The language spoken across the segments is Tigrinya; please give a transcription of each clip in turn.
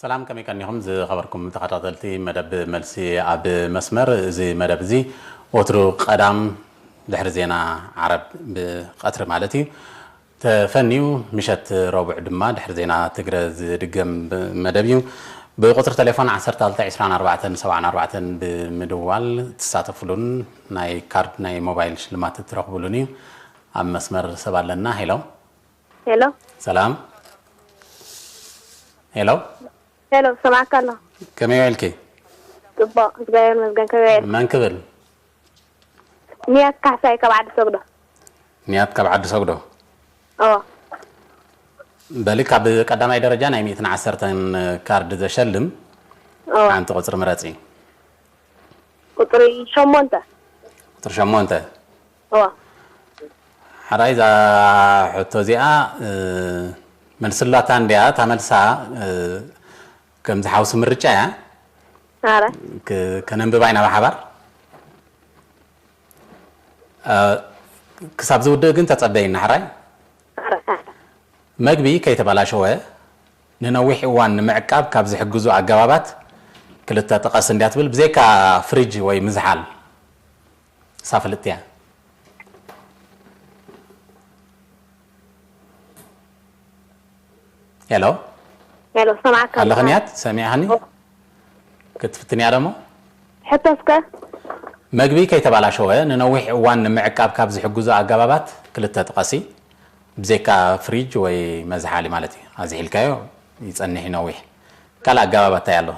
ሰላም፣ ከመይ ቀኒኹም ዝኸበርኩም ተኸታተልቲ መደብ መልሲ ኣብ መስመር? እዚ መደብ እዚ ወትሩ ቀዳም ድሕሪ ዜና ዓረብ ብቐትሪ ማለት እዩ፣ ተፈንዩ ምሸት ረቡዕ ድማ ድሕሪ ዜና ትግረ ዝድገም መደብ እዩ። ብቁጽሪ ቴሌፎን ዓሰርተ ክልተ ዕስራን ኣርባዕተን ሰብዓን ኣርባዕተን ብምድዋል ትሳተፉሉን ናይ ካርድ ናይ ሞባይል ሽልማት ትረኽቡሉን እዩ። ኣብ መስመር ሰብ ኣለና። ሄሎ። ሄሎ። ሰላም። ሄሎ። ሄሎ፣ ሰማዕካ ኣሎ። ከመይ ውዒልኪ? ጽቡቕ፣ እግዚኣብሔር ይመስገን። ከመይ ውዒልኪ? መን ክብል? ንያት ካሕሳይ ካብ ዓዲ ሰግዶ። ንያት ካብ ዓዲ ሰግዶ። እዎ። በሊ፣ ካብ ቀዳማይ ደረጃ ናይ ሚእትን ዓሰርተን ካርድ ዘሸልም እዎ። ሓንቲ ቁጽሪ ምረጺ። ቁጽሪ ሸሞንተ። ቁጽሪ ሸሞንተ። እዎ። ሓራይ፣ እዛ ሕቶ እዚኣ፣ እ፣ መልስላታ እንድያ፣ እታ መልሳ፣ እ፣ ከምዚ ሓውሲ ምርጫ እያ። ኣረ። ክ-፣ ከነንብባ ኢና ብሓባር። እ፣ ክሳብ ዝውድእ ግን ተጸበይና፣ ሓራይ። ኣረ፣ ኣረ። መግቢ ከይተበላሸወ ንነዊሕ እዋን ንምዕቃብ ካብ ዝሕግዙ ኣገባባት ክልተ ጥቀስ እንድያ ትብል፣ ብዘይካ ፍሪጅ ወይ ምዝሓል። እሳ ፍልጥቲ እያ። ሄሎ። ሄሎ፣ ሰማዕካ ኣለኻ ኣለኹ። ንያት፣ ሰሚዕኻኒ? ኦ። ክትፍትንያ ደሞ? ሕቶ እስከ። መግቢ ከይተባላሸወ ንነዊሕ እዋን ንምዕቃብ ካብ ዝሕግዙ ኣገባባት ክልተ ጥቀሲ። ብዘይካ ፍሪጅ ወይ መዝሓሊ ማለት እዩ። ኣዝሒልካዮ ይጸንሕ እዩ ነዊሕ። ካልእ ኣገባብ እንታይ ኣሎ?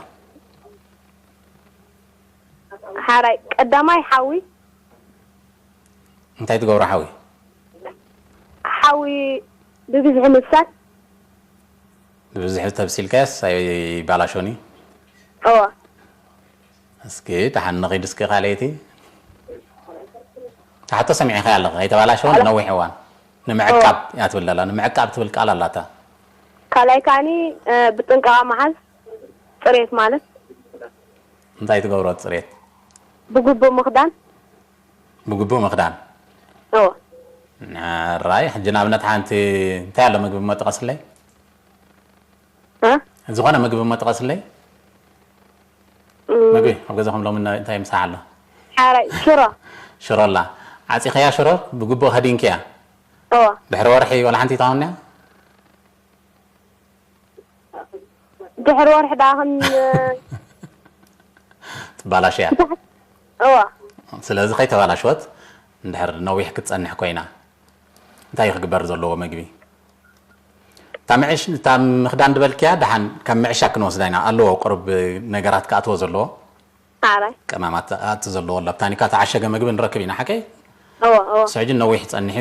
ሓራይ፣ ቀዳማይ ሓዊ። እንታይ ትገብሮ ሓዊ? ሓዊ ብብዝሒ ምብሳል። ብብዝሒ ተብሲልካዮስ ኣይባላሾን እዩ? እወ። እስኪ ደሓን ንኺድ እስኪ ካልኣይቲ። እታ ሕቶ ሰሚዕኻያ ኣለኺ፣ ከይተባላሸወ ኣላ። ንነዊሕ እዋን ንምዕቃብ እያ ትብል ዘላ። ንምዕቃብ ትብል ቃል ኣላታ። ካልኣይ ከዓኒ፣ እ፣ ብጥንቃቐ ምሓዝ፣ ጽሬት ማለት። እንታይ ትገብሮ ጽሬት? ብግቡእ ምኽዳን። ብግቡእ ምኽዳን። እወ። ራይ፣ ሕጂ ንኣብነት ሓንቲ እንታይ ኣሎ ምግቢ እሞ ጥቀስለይ? እ? ዝኾነ ምግቢ እሞ ጥቀስለይ? እም። ምግቢ ኣብ ገዛኹም ሎሚ እንታይ ምሳሕ ኣሎ? ሓራይ፣ ሽሮ። ሽሮ ኣላ። ዓፂኸያ ሽሮ ብግቡእ ከዲንክያ? እወ። ድሕሪ ወርሒ ወላ ሓንቲ ይታወንያ? ድሕሪ ወርሒ ደኣ ክን-፣ ትባላሽ እያ። እወ። ስለዚ ከይተባላሸወት እንድሕር ነዊሕ ክትጸንሕ ኮይና፣ እንታይ እዩ ክግበር ዘለዎ? መግቢ፣ እታ ምዕሽ-፣ እታ ምኽዳን ድበልክያ፣ ደሓን ካብ ምዕሻ ክንወስዳ ኢና። ኣለዎ ቁሩብ ነገራት ክኣትዎ ዘለዎ። ኣረ። ቀመማት ኣቲ ዘለዎ ኣሎ። ኣብ ታኒካ ተዓሸገ ምግቢ ንረክብ ኢና፣ ሓቀይ? እወ፣ እወ። ንሱ ሕጂ ነዊሕ ጸኒሑ፣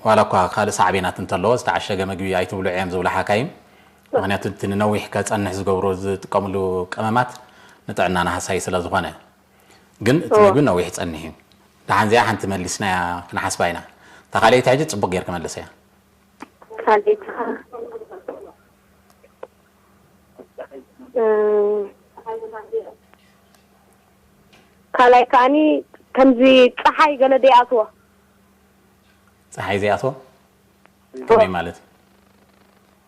ዋላ እኳ ካልእ ሳዕቤናት እንተለዎ፣ ዝተዓሸገ ምግቢ ኣይትብልዑ እዮም ዝብሉ ሓካይም። እወ። ምኽንያቱ እቲ ንነዊሕ ከጸንሕ ዝገብሩ ዝጥቀምሉ ቀመማት ንጥዕናና ሃሳዪ ስለ ዝኾነ። ግን እቲ እወ። ምግቢ ነዊሕ ጸኒሑ እዩ። ደሓን እዚኣ ሓንቲ መሊስናያ ክንሓስባ ኢና። እታ ካልኣይቲ ሕጂ ጽቡቕ ጌርኪ መልሰያ። ካልኣይቲ ኸ? እ፣ ካልኣይ ከዓኒ ከምዚ ጸሓይ ገለ ደይኣትዎ። ጸሓይ ዘይኣትዎ? ከመይ ማለት?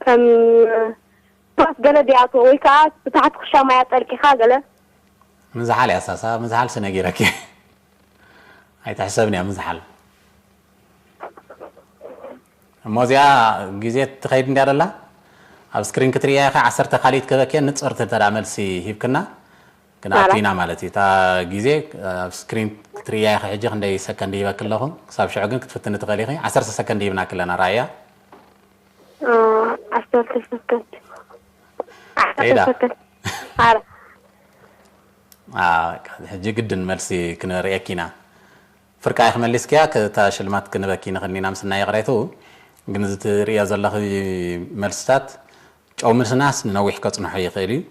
ከም ንፋስ ገለ ደይኣትዎ ወይ ከዓ ብታሕቲ ክሻ ማይ ኣጠልቂኻ ገለ። ምዝሓል እያ ሳሳ፣ ምዝሓል ስነጊረኪ። ኣይትሕሰብን እያ ምዝሓል። እሞ እዚኣ ግዜ ትኸይድ እንድያ ደላ፣ ኣብ ስክሪን ክትርእያ ኢኻ። ዓሰርተ ካልኢት ክህበኪ እየ፣ ንጽርቲ እንተ ደኣ መልሲ ሂብክና፣ ክንኣቱ ኣራ። ኢና ማለት እዩ። እታ ግዜ ኣብ ስክሪን ክትርእያ ኢኻ። ሕጂ ክንደይ ሰከንድ ሂበኪ ኣለኹ፣ ክሳብ ሽዑ ግን ክትፍትኒ ትኽእሊ ኢኺ። ዓሰርተ ሰከንድ ሂብናኪ ኣለና፣ ራእያ። እ፣ ዓሰርተ ሰከንድ። ዓሰርተ ከይዳ። ሰከንድ። ኣራ። አ፣ ሕጂ ግድን መልሲ ክንርእየኪ ኢና። ፍርቃ ኢኺ መሊስክያ፣ ከ-፣ እታ ሽልማት ክንበኪ ንኽእልኒ ኢና ምስናይ ይቕሬቱ። ግን እዚ ትርእዮ ዘለኺ መልስታት ጨው ምስናስ ንነዊሕ ከጽንሖ ይኽእል እዩ።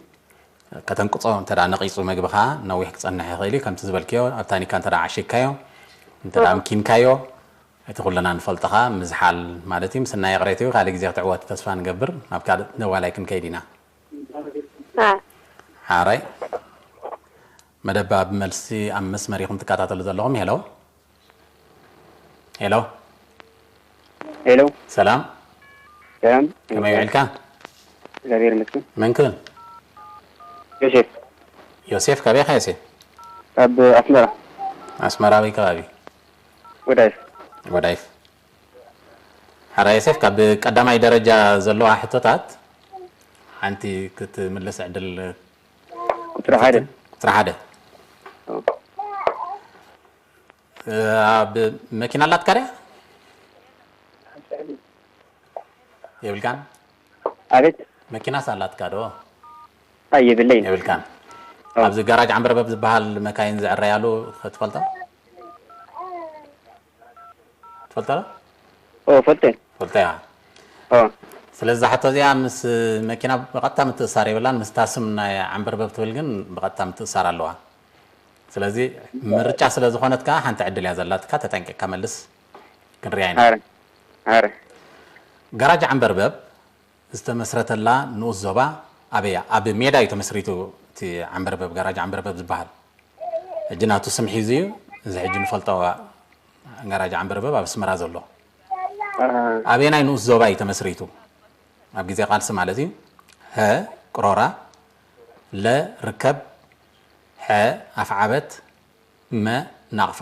ከተንቅጾ እንተ ደኣ ነቒጹ መግቢ ኸኣ ነዊሕ ክጸንሕ ይኽእል እዩ። ከምቲ ዝበልክዮ ኣብ ታኒካ እንተ ደኣ ዓሺግካዮ፣ እንተ ደኣ እዎ። ኣምኪንካዮ፣ እቲ ኩልና ንፈልጦ ኸኣ ምዝሓል ማለት እዩ። ምስናይ ይቕሬቱ እዩ። ካልእ ግዜ ክትዕወቲ ተስፋ ንገብር። ናብ ካልእ ደዋላይ ክንከይድ ኢና። አ። ሓራይ። መደብ ኣብ መልሲ ኣብ መስመር ኢኹም ትከታተሉ ዘለኹም። ሄሎ። ሄሎ። ሄሎ። ሰላም። ሰላም። ከመይ ውዒልካ? እግዚኣብሔር ይመስገን። መን ክብል? ዮሴፍ። ዮሴፍ፣ ካበይ ኢኻ ዮሴፍ? ካብ ኣስመራ። ኣስመራ ኣበይ ከባቢ? ጎዳይፍ። ጎዳይፍ። ሓራ ዮሴፍ፣ ካብ ቀዳማይ ደረጃ ዘለዋ ሕቶታት ሓንቲ ክትምልስ ዕድል። ቁፅሪ ሓደ። ቁፅሪ ሓደ። ኣብ መኪና ኣላትካ ድያ? የብልካን? ኣቤት። መኪናስ ኣላትካ ዶ? ኣይ የብለይ። የብልካን። ኣብዚ ጋራጅ ዓንበርበብ ዝበሃል መካይን ዝዕረያሉ ትፈልጦ? ትፈልጦ? ኦ ፈልጠ። ፈልጠያ። ኦ ስለዚ እዛ ሕቶ እዚኣ ምስ መኪና ብቐጥታ ምትእሳር የብላን፣ ምስታ ስም ናይ ዓንበርበብ ትብል ግን ብቐጥታ ምትእሳር ኣለዋ። ስለዚ ምርጫ ስለ ዝኾነት ከዓ ሓንቲ ዕድል እያ ዘላትካ፣ ተጠንቂቕካ መልስ፣ ክንሪኣ ኢና። ኣረ ኣረ ጋራጅ ዓንበርበብ ዝተመስረተላ ንኡስ ዞባ ኣበያ? ኣብ ሜዳ እዩ ተመስሪቱ እቲ ዓንበርበብ፣ ጋራጅ ዓንበርበብ ዝበሃል። ሕጂ ናቱ ስም ሒዙ እዩ። እዚ ሕጂ ንፈልጦ ጋራጅ ዓንበርበብ ኣብ ኣስመራ ዘሎ። ኣበየናይ ንኡስ ዞባ እዩ ተመስሪቱ? ኣብ ግዜ ቃልሲ ማለት እዩ። ሀ ቅሮራ፣ ለ ርከብ፣ ሐ ኣፍዓበት፣ መ ናቕፋ።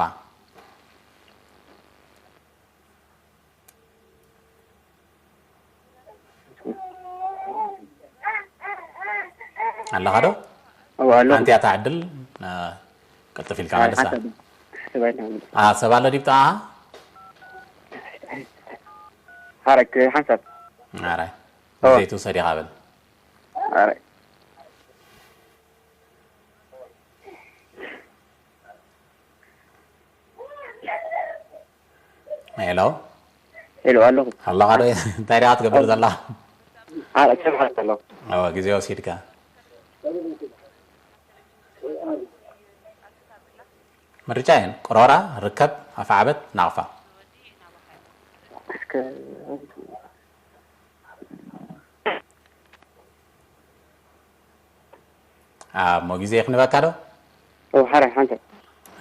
ኣለኻ ዶ? እወ ኣሎ። ሓንቲ እያ እታ ዕድል። ቅልጥፍ ኢልካ መልሳ። ሓሳብ ሓሳብ ኣይተሃብኩ። ኣ፣ ሰብ ኣሎ ዲብ ጥቓኻ? ሓረክ ሓንሳብ። ኣረ እወ። ዘይትውሰድ ኢኻ በል። ኣረ ሄሎ፣ ሄሎ ኣለኹ። ኣለኻ ዶ? እንታይ ዲኻ ትገብር ዘላ? ሓረክ ሰብ ሓረክ ኣለኹ። እወ፣ ግዜ ወሲድካ። ምርጫ እየን። ቅሮራ፣ ርከብ፣ ኣፍዓበት፣ ናቕፋ። እስከ ኣሞ ግዜ ክንበካ ዶ? እወ ሓረ ሓንተ።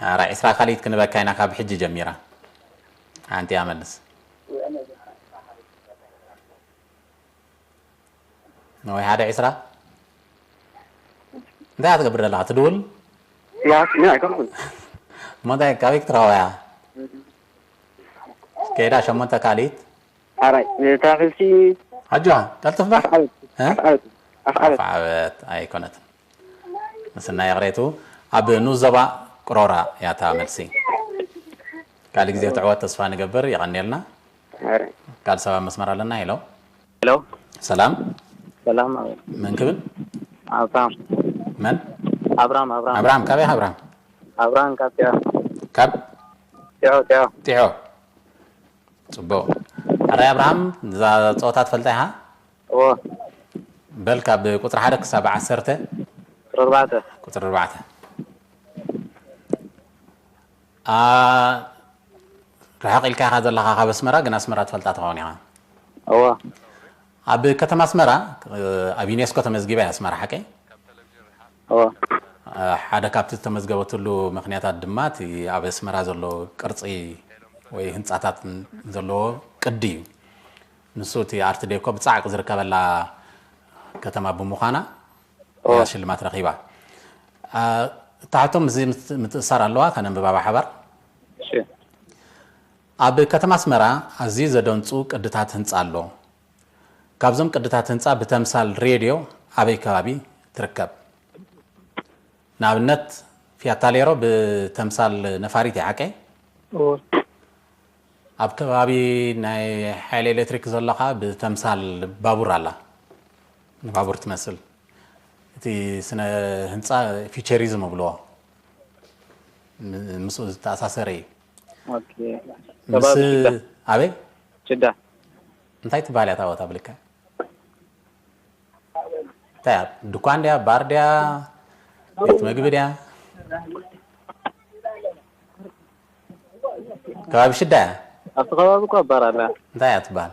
ኣራ ዒስራ ካልኢት ክንበካ ኢና ካብ ሕጂ ጀሚራ። ሓንቲ እያ መልስ። ወይ ሓደ ዒስራ? እንታይ እያ ትገብር ዘለኻ? ትድውል? ያ ምን ኣይኮንኩን። እሞ እንታይ ካበይ ክትረኽባ እያ? ከይዳ ሸሞንተ ካልኢት? ሓራይ እታ ፈልሲ ኣጆኻ ቀልጥፍ ባሕ። ኣፍዓበት እ? ኣፍዓበት ኣፍዓበት ኣፍዓበት ኣይኮነትን። ምስና ይቕሬቱ ኣብ ንኡስ ዞባ ቅሮራ እያ እታ መልሲ። ካልእ ግዜ ትዕወት ተስፋ ንገብር። የቐንየልና። ሓራይ ካልእ ሰብ ኣብ መስመር ኣለና። ሄሎ ሄሎ ሰላም ሰላም መን ክብል? ኣብራም መን? ኣብራም ኣብራም ኣብርሃም ካበይ? ኣብርሃም ኣብራም ካብ ጢዖ ካብ ጢዖ ጢዖ ጢዖ። ጽቡቕ። ኣራይ ኣብርሃም እዛ ጸወታ ትፈልጣ ኢኻ? እዎ በል ካብ ቁጽሪ ሓደ ክሳብ ዓሰርተ። ቁጽሪ ኣርባዕተ ቁጽሪ ኣርባዕተ። ኣ ርሕቕ ኢልካ ኢኻ ዘለኻ ካብ ኣስመራ፣ ግን ኣስመራ ትፈልጣ ትኸውን ኢኻ። እዎ ኣብ ከተማ ኣስመራ ኣብ ዩኔስኮ ተመዝጊባ እያ ኣስመራ፣ ሓቀይ? እዎ ሓደ ካብቲ ዝተመዝገበትሉ ምኽንያታት ድማ እቲ ኣብ ኣስመራ ዘሎ ቅርጺ ወይ ህንጻታት ዘለዎ ቅዲ እዩ። ንሱ እቲ ኣርት ዴኮ ብጻዕቂ ዝርከበላ ከተማ ብምዃና እያ ሽልማት ረኺባ። እታ ሕቶ ምስዚ ምትእሳር ኣለዋ፣ ከነንብባ ብሓባር። እሺ ኣብ ከተማ ኣስመራ ኣዝዩ ዘደንጹ ቅድታት ህንጻ ኣሎ። ካብዞም ቅድታት ህንጻ ብተምሳል ሬድዮ ኣበይ ከባቢ ትርከብ? ንኣብነት ፊያታሌሮ ብተምሳል ነፋሪት እዩ፣ ሓቀይ? እዎ ኣብ ከባቢ ናይ ሓይሊ ኤሌክትሪክ ዘሎ ኸዓ ብተምሳል ባቡር ኣላ፣ ንባቡር ትመስል። እቲ ስነ ህንፃ ፊቸሪዝም እብልዎ፣ ም- ምስኡ ዝተኣሳሰረ እዩ። ኦኬ ምስ ከባቢ ሽዳ ኣበይ ሽዳ እንታይ ትበሃል እያ እታ ቦታ ብልክዕ? እንታይ እያ? ድኳን ድያ? ባር ድያ? ቤት መግቢ ድያ? ከባቢ ሽዳ እያ። ኣብቲ ከባቢ እኮ ኣባር ኣላ እንታይ እያ ትበሃል?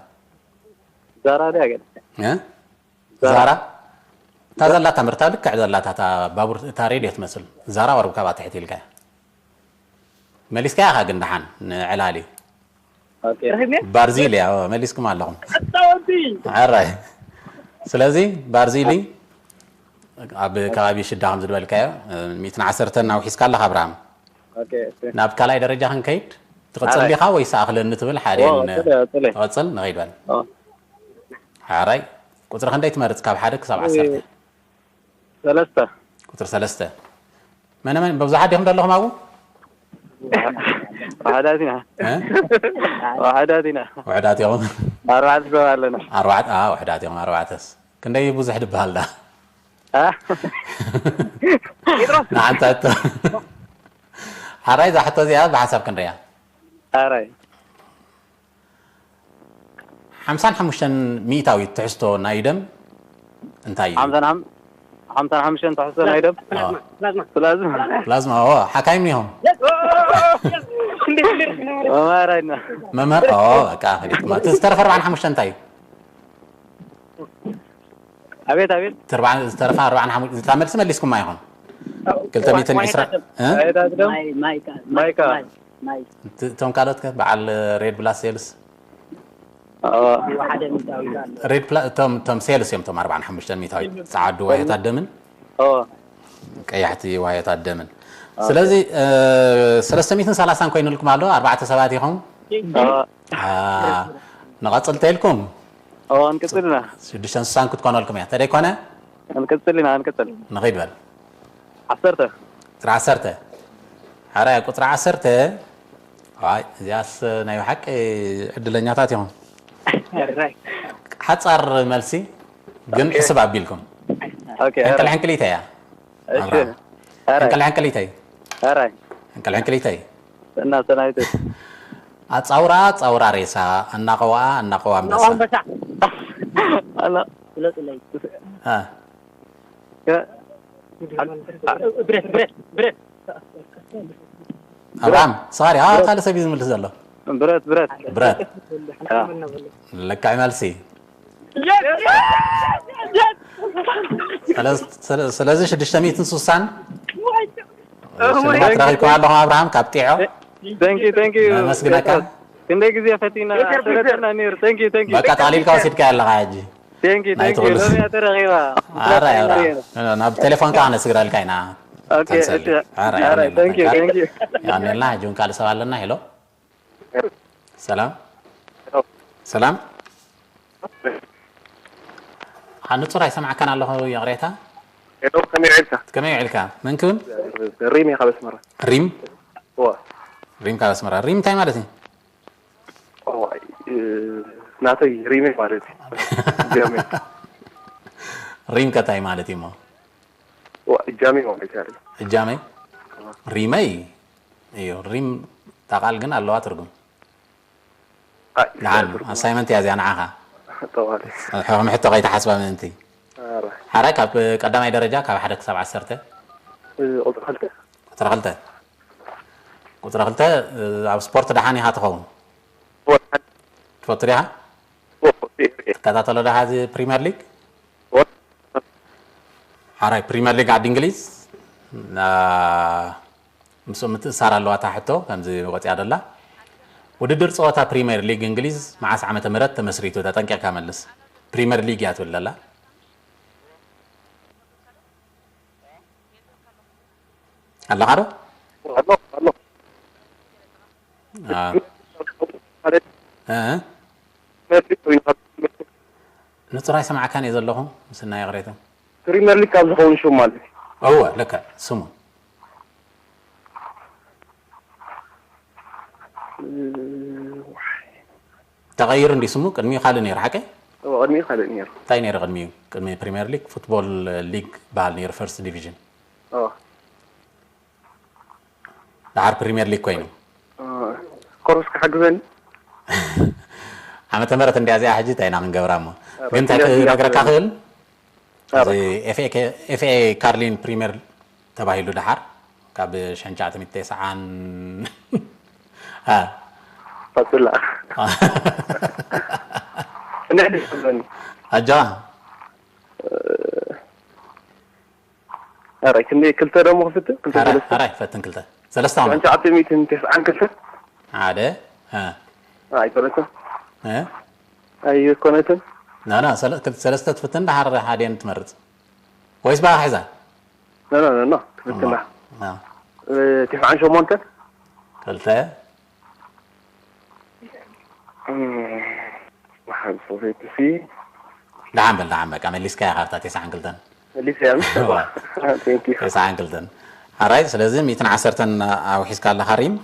ዛራ ድያ ገለ እ? ዛራ እታ ዘላታ ምርታ ልክዕ ዘላታ እታ ባቡር እታ ሬድዮ ትመስል ዛራ ወርብ ካብኣ ትሕት ኢልካ እያ። መሊስካ ኢኻ ግን ደሓን ንዕላሊ ኦኬ ባርዚሊ እያ መሊስኩም ኣለኹም። ሕራይ ስለዚ ባርዚሊ ኣብ ከባቢ ሽዳ ከም ዝበልካዮ ሚእትን ዓሰርተን ኣውሒስካ ኣለኻ ኣብርሃም። ናብ ካልኣይ ደረጃ ክንከይድ ትቐጽል ዲኻ ወይስ ኣኽለኒ ትብል? ሓደን ትቐጽል ንኸይድ በል። ሓራይ ቁጽሪ ክንደይ ትመርጽ ካብ ሓደ ክሳብ ዓሰርተ? ሰለስተ። ቁጽሪ ሰለስተ። መነ መን ብብዙሓት ዲኹም ዘለኹም ኣብኡ? ዋሕዳት ኢና። እ? ዋሕዳት ኢና። ውሕዳት ኢኹም። ኣርባዕተ ሰብ ኣለና። ኣርባዕተ፣ አ፣ ውሕዳት ኢኹም ኣርባዕተስ። ክንደይ ብዙሕ ድበሃል ዳ? አ? ንሓንሳቶ። ሓራይ እዛ ሕቶ እዚኣ ብሓሳብ ክንሪያ። ኣራይ። ሓምሳን ሓሙሽተን ሚእታዊት ትሕዝቶ ናይ ደም እንታይ እዩ? ሓምሳን ሓም-፣ ሓምሳን ሓሙሽተን ትሕዝቶ ናይ ደም። አ፣ ፕላዝማ። ፕላዝማ፣ ኦ፣ ሓካይም ኢኹም። መማራይና። መምህር፣ ኦ፣ በቃ፣ ፈሊጥኩም። እቲ ዝተረፈ ኣርባዓን ሓሙሽተን እንታይ እዩ? ኣቤት፣ ኣቤት። እቲ ኣርባዓን፣ ዝተረፈ ኣርባዓን ሓሙሽተን፣ እታ መልሲ መሊስኩማ ኢኹም። ክልተ ሚእትን ዕስራ፣ እ? ኣቤት፣ ኣቤት። ማይ ማይ ካ- ማይ ካ- ማይ ማይ እቲ-፣ እቶም ካልኦት ከ በዓል ሬድ ብላስ ሴልስ? ኦ፣ ሓደ ሚእታዊት ኣሎ። ሬድ ፕላ-፣ እቶም፣ እቶም ሴልስ እዮም፣ እቶም ኣርባዓን ሓሙሽተን ሚእታዊት። ጸዓዱ ዋህዮታት ደምን ኦ፣ ቀያሕቲ ዋህዮታት ደምን። ስለዚ፣ እ፣ ሰለስተ ሚእትን ሰላሳን ኮይኑልኩም ኣሎ፣ ኣርባዕተ ሰባት ኢኹም። ኦ፣ አ፣ ንቐጽል ተይልኩም? ኦ፣ እንቅጽል ኢና። ሽዱሽተን ስሳን ክትኮነልኩም እያ። ተደይኮነ? እንቅጽል ኢና፣ እንቅጽል። ንኺድ በል። ዓሰርተ። ቁጽሪ ዓሰርተ። ሓራይ ቁጽሪ ዓሰርተ። ዋይ፣ እዚኣስ ናይ ብሓቂ ዕድለኛታት ኢኹም። ሕራይ። ሓጻር መልሲ፣ ግን ሕስብ ኣቢልኩም። ኦኬ፣ ሕንቅል ኣራይ። ሕንቅሊተይ እያ። እሺ። ኣብርሃም። ኣራይ። ሕንቅል ሕንቅሊተይ። ኣራይ። ሕንቅል ሕንቅሊተይ። እና ሰናይት። ኣጻውራ ኣጻውራ ሬሳ፣ ኣናቐዋ ኣናቐዋ ኣንበሳ። ኣንበሳ። ኣላ። ፍለጡለይ። አ፣ ከ-፣ ብረት ብረት ብረት። ኣብርሃም፣ ስኻሪ፣ አ፣ ካልእ ሰብ እዩ ዝምልስ ዘሎ። ብረት፣ ብረት። ብረት። ያ። ልክዕ መልሲ። ስለ-፣ ስለ-፣ ስለዚ ሽዱሽተ ሚእትን ስሳን ሽልማት ረኺብኩም ኣለኹም። ኣብርሃም ካብ ጢዖ Thank you, thank you. ነመስግነካ። ክንደይ ግዜ ፈቲና፣ ፈለጠና ነይሩ። Thank you, thank you. በቃ ጠቕሊልካ ወሲድካ ኣለኻ ሕጂ። Thank you, ናይ thank you። ትወልድ። ሎሚ እያ ተረኺባ። ኣረ፣ ኣረ፣ ናብ ቴሌፎንካ ክነስግረልካ ኢና። Okay፣ ተንሰሊ። እሺ። ኣረ፣ ኣረ፣ የቐንየልና። thank you, thank you። የቐንየልና። ሕጂ እውን ካልእ ሰብ ኣለና። ሄሎ። ሰላም። ሰላም። አ፣ ንጹር ኣይሰማዕካን ኣለኹ፣ ይቕሬታ። ሄሎ፣ ከመይ ውዒልካ? ከመይ ውዒልካ? መን ክብል? ሪም እየ ካብ ኣስመራ። ሪም? እወ። ሪም ካብ ኣስመራ። ሪም እንታይ ማለት እዩ? እዋይ፣ እ፣ ናተይ ሪመይ ማለት እዩ። ጀመይ። ሪም ከ እንታይ ማለት እዩ እሞ? እዋ፣ እጃመይ ማለት እዩ። እጃመይ? ሪመይ እዩ። ሪም እታ ቃል ግን ኣለዋ ትርጉም። ኣይ፣ ደሓን፣ ትርጉም። ኣሳይመንት እያ እዚኣ ንዓኻ። ጠዋሊ። ሕም ሕቶ ከይትሓስባ ምእንቲ። ኣረ። ሓራይ ካብ ቀዳማይ ደረጃ ካብ ሓደ ክሳብ ዓሰርተ። እ፣ ቁጽሪ ክልተ። ቁጽሪ ክልተ። ቁጽሪ ክልተ፣ እ፣ ኣብ ስፖርት ደሓን ኢኻ ትኸውን? እወ። ትፈቱ ዲኻ? እወ፣ እየ፣ እየ። ትከታተሎ ዲኻ እዚ ፕሪምየር ሊግ? እወ። ሓራይ ፕሪምየር ሊግ ዓዲ እንግሊዝ፣ ና-፣ ምስኡ ምትእሳር ኣለዋ እታ ሕቶ፣ ከምዚ ወፂኣ ደላ። ውድድር ፀወታ ፕሪምየር ሊግ እንግሊዝ መዓስ ዓመተ ምህረት ተመስሪቱ? ተጠንቂቕካ መልስ። ፕሪምየር ሊግ እያ ትብል ደላ። ኣለኻ ዶ? ኣሎ፣ ኣሎ። አ። እ? ንጹር ኣይሰማዕካን እየ ዘለኹ፣ ምስና ይቕሬታ። ፕሪምየር ሊግ ካብ ዝኸውን ሽም ማለት እዩ። እወ፣ ልክዕ፣ ስሙ። ተቐይሩ እንዲ ስሙ? ቅድሚኡ ካልእ ነይሩ፣ ሓቀይ? እወ፣ ቅድሚኡ ካልእ ነይሩ። እንታይ ነይሩ ቅድሚኡ? ቅድሚ ፕሪምየር ሊግ ፉትቦል ሊግ በሃል ነይሩ፣ ፈርስት ዲቪዥን። እወ። ደሓር ፕሪምየር ሊግ ኮይኑ። እ፣ ኮርስ ክሕግዘኒ? ዓመተ ምህረት እንዲያ እዚኣ ሕጂ እንታይ ኢና ክንገብራ እሞ። ኧረ፣ ግን እንታይ እንዲያ፣ እንዲያ ክነግረካ ክብል። ክብል? ኧረ። እዚ ኤፍ ኤ ኬ-፣ ኤፍ ኤ ካርሊን ፕሪምየር ተባሂሉ ደሓር ካብ ሸንቻ ትሚት ተስዓን፣ አ። ቀጽላ። እንድሕር ደስ ይብለኒ። ኣጆኻ። ኧረ፣ ክንደይ ክልተ ደሞ ክፍትን? ክልተ ኣረ፣ ሰለስተ? ኣረ፣ ፈትን ክልተ። ሰለስተ ሆነ። ሸንቻ ትሚትን ተስዓን ክልተ? ሓደ፣ እ። ኣይኮነትን። እ? ኣይኮነትን። ና፣ ና፣ ሰለ-፣ ክል-፣ ሰለስተ ትፍትን ደሓር ሓደን ትመርጽ። ወይስ ብኣኻ ሒዛ? ኖ ኖ ኖ ኖ ትኽክል። አ፣ እ፣ ቴስዓን ሸሞንተን ክልተ። እም፣ መሓን ሰበይቲ ሲ ደሓን በል ደሓን፣ በቃ መሊስካያ ካብታ ቴስዓን ክልተን። መሊሰያ ምስ ተባ። Thank you። ቴስዓን ክልተን። ኣራይ፣ ስለዚ ሚእትን ዓሰርተን ኣውሒስካ ኣለኻ ሪም።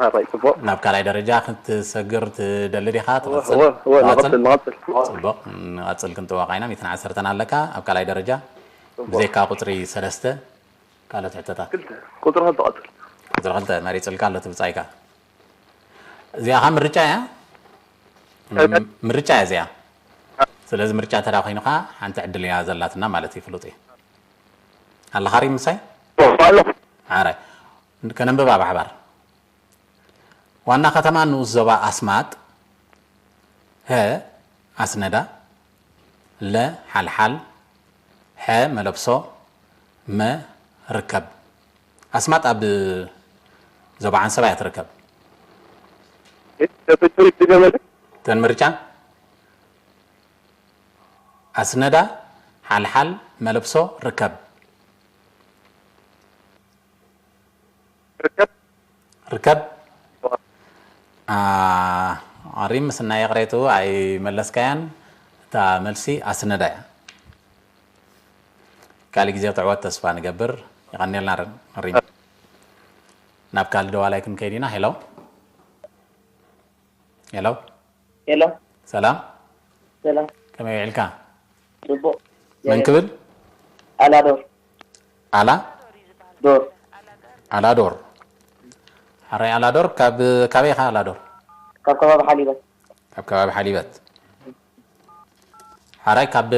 ኣራይ ጽቡቕ። ናብ ካልኣይ ደረጃ ክትሰግር ትደሊ ዲኻ? ትቕጽል? ወ- ወ- ንቐጽል? ንቐጽል ንቐጽል። ጽቡቕ፣ ንቐጽል ክንጥወቕ ኢና። ሚእትን ዓሰርተን ኣለካ ኣብ ካልኣይ ደረጃ። ብዘይካ ቁጽሪ ሰለስተ ካልኦት ሕቶታት። ክልተ ቁጽሪ ክልተ ቀጽል። ቁጽሪ ክልተ መሪጽልካ ኣሎ እቲ ብጻይካ። እዚኣ ኸኣ ምርጫ እያ። ም- ምርጫ እያ እዚኣ። ስለዚ ምርጫ ተዳ ኮይኑ ኸኣ ሓንቲ ዕድል እያ ዘላትና ማለት እዩ ፍሉጥ እዩ። ኣለኻ ሪም ምሳይ? ኣሎ። ኣራይ። ከነንብባ ብሓባር። ዋና ከተማ ንኡስ ዞባ ኣስማጥ። ሀ ኣስነዳ። ለ ሓልሓል። ሐ መለብሶ። መ ርከብ። ኣስማጥ ኣብ ዞባ ዓንሰባ እያ ትርከብ። እተን ምርጫ ኣስነዳ፣ ሓልሓል፣ መለብሶ፣ ርከብ። ርከብ። ርከብ። ሪም ምስናይ ይቕሬቱ ኣይመለስካያን። እታ መልሲ ኣስነዳ እያ። ካልእ ግዜ ጥዕወት ተስፋ ንገብር። የቐንየልና ሪም። ናብ ካልእ ደዋላይ ክንከይድ ኢና። ሄሎ ሄሎ። ሄሎ። ሰላም። ሰላም። ከመይ ውዒልካ? ጽቡቕ። መን ክብል? ኣላዶር። ኣላ? ዶር። ኣላዶር። ሓራይ ኣላዶር፣ ካብ፣ ካበይ ኢኻ ኣላዶር? ካብ ከባቢ ሓሊበት። ካብ ከባቢ ሓሊበት። ሓራይ ካብ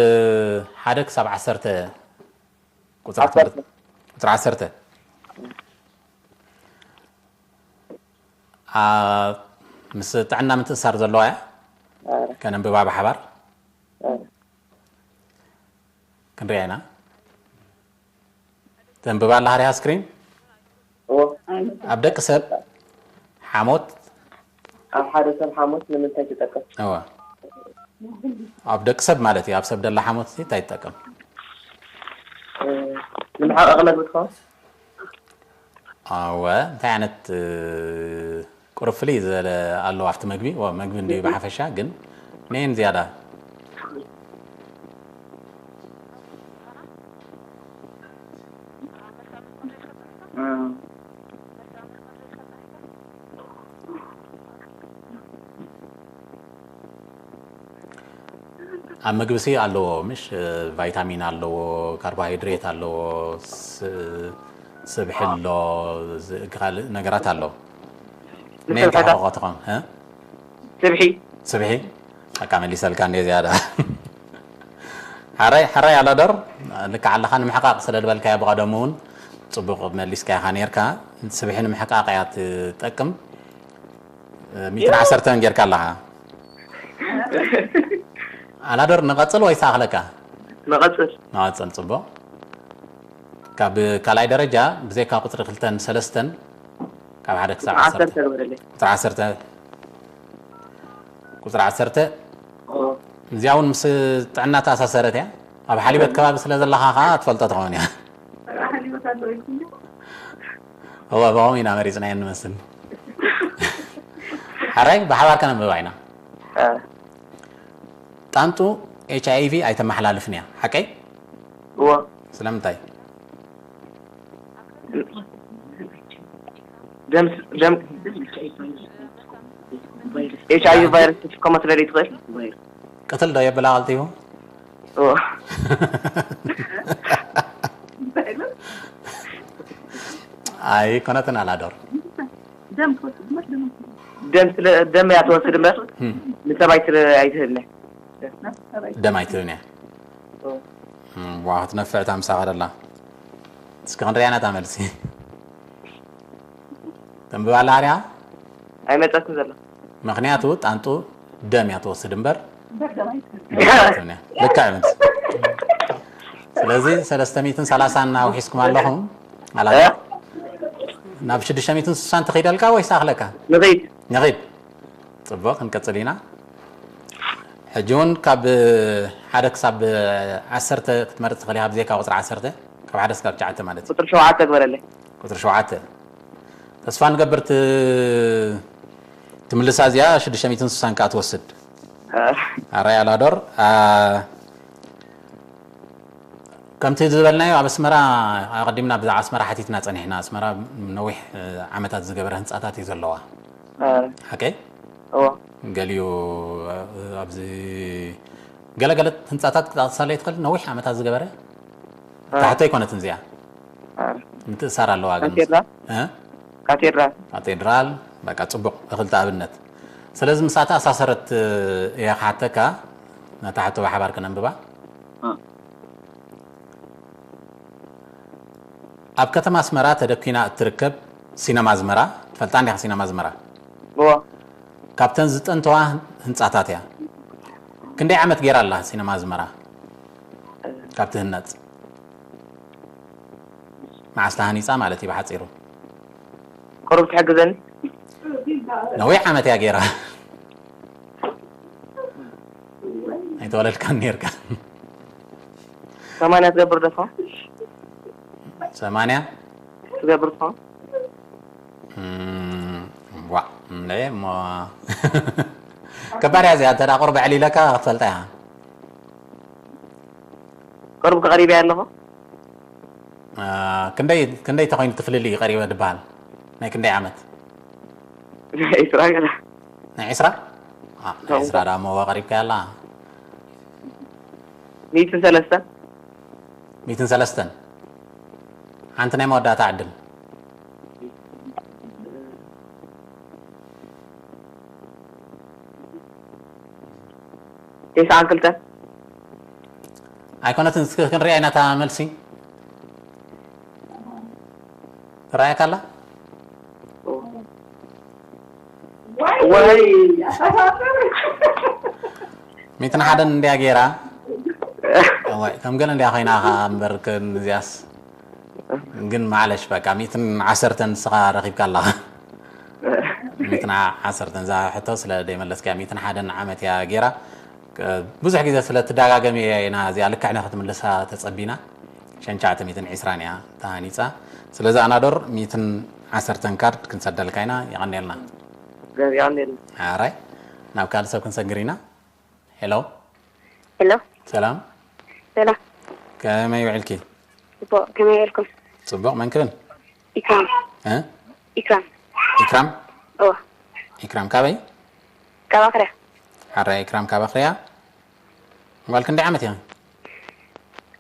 ሓደ ክሳብ ዓሰርተ ቁጽሪ ዓሰርተ። ትምህርቲ፣ ቁጽሪ ዓሰርተ። ኣ፣ ምስ ጥዕና ምትእሳር ዘለዋ እያ። ኣረ፣ ከነንብባ ብሓባር ኣረ። ክንሪኣ ኢና። ተንብባ ኣለኻ ዲኻ ስክሪን? እዎ። ኣብ ደቂ ሰብ ሓሞት። ኣብ ሓደ ሰብ ሓሞት ንምንታይ ትጠቅም? እወ። ኣብ ደቂ ሰብ ማለት እዩ። ኣብ ሰብ ደላ ሓሞት እንታይ ትጠቅም? እ፣ ንምሕቓቕ መግቢ ትኸውን? ኣወ፣ እንታይ ዓይነት፣ እ፣ ቁሩብ ፍልይ ዝበለ ኣለዎ ኣብቲ መግቢ? ወ-፣ መግቢ እንድዩ ብሓፈሻ፣ ግን ነየን ዝያዳ? ኣብ መግቢ ሲ ኣለዎ፣ ምሽ? እ፣ ቫይታሚን ኣለዎ፣ ካርቦሃይድሬት ኣለዎ፣ ስ-፣ ስብሒ ኣሎ፣ ዝ-፣ ካልእ ነገራት ኣሎ። ነየን ንስብሕታት? ተሕቕቖ ትኾን? እ? ስብሒ። ስብሒ? በቃ መሊሰልካ እንደ ዝያዳ። ሓራይ፣ ሓራይ ኣላዶር፣ ልክዕ ኣለኻ። ንምሕቃቕ ስለ ዝበልካዮ ብቐደሙ እውን ጽቡቕ መሊስካ ኢኻ ነርካ። ስብሒ ንምሕቃቕ እያ ትጠቅም። ሚእትን ዓሰርተን ጌርካ ኣለኻ። ኣላዶር፣ ንቐጽል ወይስ ኣኽለካ? ንቐጽል። ንቐጽል፣ ጽቡቕ። ካብ ካልኣይ ደረጃ ብዘይካ ቁጽሪ ክልተን ሰለስተን፣ ካብ ሓደ ክሳብ ዓሰርተ። ዓሰርተ ንበለለይ። ቁጽሪ ዓሰርተ። ቁጽሪ ዓሰርተ። ኦ። እዚኣ እውን ምስ ጥዕና ተኣሳሰረት እያ። ኣብ ሓሊበት ከባቢ ስለ ዘለኻ ኸዓ ትፈልጦ ትኸውን እያ። እወ፣ ብኸምኡ ኢና መሪጽናዮ እንመስል። ሓራይ ብሓባር ከነንብባ ኢና። እ። ጣንጡ ኤች ኣይ ቪ ኣይተመሓላልፍን እያ፣ ሓቀይ? እዎ። ስለምንታይ? ደም፣ ደም፣ ኤች ኣይ ቪ ቫይረስ ትሽከሞ ስለ ዘይትኽእል? ቅትል ዶ የብላ ቀልጢፉ? እዎ። ኣይኮነትን ኣላዶር። ደም ስለ፣ ደም እያ ትወስድ እምበር፣ እም። ንሰብ ኣይትህብን እያ። ደም ኣይትህብን እያ። እዎ። እም፣ ዋ፣ ክትነፍዕ እታ ምሳኻ ደላ። እስኪ ክንሪኣ ኢና እታ መልሲ። ተንብባ ኣላ ኣርያ? ኣይመጸትን ዘላ። ምኽንያቱ ጣንጡ ደም እያ ትወስድ እምበር፣ ልክዕ መልሲ። ስለዚ ሰለስተ ሚእትን ሰላሳን ኣውሒስኩም ኣለኹም። ኣላ፣ እ? ናብ ሽዱሽተ ሚእትን ስሳን ትኺደልካ ወይስ ኣኽለካ? ንኺድ። ንኺድ። ጽቡቕ፣ ክንቀጽል ኢና። ሕጂ እውን ካብ ሓደ ክሳብ ዓሰርተ ክትመርጽ ትኽእል ኢኻ፣ ብዘይካ ቁጽሪ ዓሰርተ፣ ካብ ሓደ ክሳብ ትሽዓተ ማለት እዩ። ቁፅሪ ሸውዓተ ግበረለይ። ቁጽሪ ሸውዓተ። ተስፋ ንገብር ት-፣ ትምልሳ እዚኣ ሽዱሽተ ሚእትን ስሳን ከኣ ትወስድ። ኣራይ ኣላዶር፣ ኣ፣ ከምቲ ዝበልናዮ ኣብ ኣስመራ ኣቐዲምና ብዛዕባ ኣስመራ ሓቲትና ጸኒሕና። ኣስመራ ነዊሕ፣ እ፣ ዓመታት ዝገበረ ህንጻታት እዩ ዘለዋ። ሓቀይ? እዎ። ገሊኡ፣ እ፣ ኣብዚ ገለገለ ህንጻታት ክትጠቕሳለይ ትኽእል? ነዊሕ ዓመታት ዝገበረ? እታ ሕቶ ኣይኮነትን እዚኣ። ምትእሳር ኣለዋ ግን። ካቴድራል? እ? ካቴድራል። ካቴድራል፣ በቃ ጽቡቕ፣ እኽልተ ኣብነት። ስለዚ ምስኣ ተኣሳሰረት እየ ክሓተካ፣ ነታ ሕቶ ብሓባር ከነንብባ። ኣብ ከተማ ኣስመራ ተደኲና እትርከብ ሲነማ ኣዝመራ፣ ትፈልጣ እንዲኻ ሲነማ ኣዝመራ? እዎ። ካብተን ዝጠንተዋ ህንጻታት እያ። ክንደይ ዓመት ገይራ ኣላ ሲነማ ኣዝመራ ካብ ትህነጽ? መዓስ ተሃኒጻ ማለት እዩ ብሓጺሩ። ቁሩብ ትሕግዘኒ። ነዊሕ ዓመት እያ ገይራ። ኣይተወለድካን ነርካ። ሰማንያ ትገብር ዶ ትኾን? ሰማንያ? ትገብር ትኾን? እም፣ ዋ፣ እንደ እሞ ከባድ እያ እዚኣ። እንተ ደኣ ቁሩብ ዕሊለካ ክትፈልጣ ኢኻ። ቁሩብ ከቐሪበያ ኣለኹ። አ፣ ክንደይ፣ ክንደይ ተኾይኑ እቲ ፍልልይ ቀሪበ ድበሃል? ናይ ክንደይ ዓመት? ዒስራ ገና። ናይ ዒስራ? አ፣ ናይ ዒስራ ደኣ እሞ ቀሪብካያ ኣላ። ሚእትን ሰለስተን። ሚእትን ሰለስተን። ሓንቲ ናይ መወዳእታ ዕድል። ተስዓን ክልተን። ኣይኮነትን፣ እስኪ ክንሪኣ ኢና እታ መልሲ። ትረኣየካ ኣላ? ወይ። ሚእትን ሓደን እንድያ ገይራ። እዋይ፣ ከም ገለ እንድያ ኮይና ኸዓ እምበር ክን እዚኣስ። ግን ማዕለሽ በቃ ሚእትን ዓሰርተን ንስኻ ረኺብካ ኣለኻ። ሚእትን ዓሰርተን እዛ ሕቶ ስለ ደይመለስካያ፣ ሚእትን ሓደን ዓመት እያ ገይራ። ብዙሕ ግዜ ስለ ትደጋገም እያ ኢና እዚኣ ልክዕ ንኽትምልሳ ተጸቢና። ሸንቻዕተ ሚእትን ዕስራን እያ ተሃኒጻ። ስለዚ ኣናዶር ሚእትን ዓሰርተን ካርድ ክንሰደልካ ኢና። የቐንየልና። ገዚኣን የለን። ኣራይ፣ ናብ ካልእ ሰብ ክንሰግር ኢና። ሄሎ። ሄሎ። ሰላም። ሰላም። ከመይ ውዕልኪ? ጽቡቕ፣ ከመይ ውዕልኩም? ጽቡቕ፣ መን ክብል? ኢክራም። እ? ኢክራም። ኢክራም? እወ። ኢክራም ካበይ? ካብ ኣኽርያ። ሓራይ ኢክራም ካብ ኣኽርያ። ጓል ክንደይ ዓመት ኢኺ?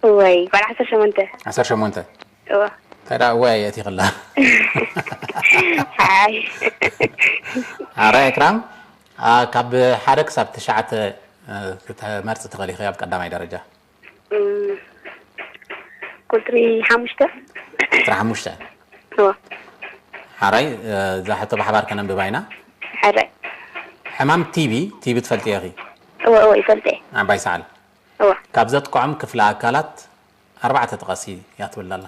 እወይ፣ ጓል ዓሰርተ ሸሞንተ። ዓሰርተ ሸሞንተ። እወ። እንታይ ደኣ እወይ ኣየእቲኽላ? ሓይ። ሓራይ ኢክራም፣ ኣ፣ ካብ ሓደ ክሳብ ትሽዓተ፣ እ፣ ክትመርጺ ትኽእሊ ኢኺ ኣብ ቀዳማይ ደረጃ። እም፣ ቁጽሪ ሓሙሽተ። ቁጽሪ ሓሙሽተ። እወ። ሓራይ፣ እ፣ እዛ ሕቶ ብሓባር ከነንብባ ኢና። ሓራይ። ሕማም ቲቢ፣ ቲቢ ትፈልጥዮ ኢኺ? እወ፣ እወ፣ ይፈልጥ እየ። ዓባይ ሰዓል። እወ። ካብ ዘጥቅዖም ክፍለ ኣካላት ኣርባዕተ ጥቀሲ እያ ትብል ኣላ።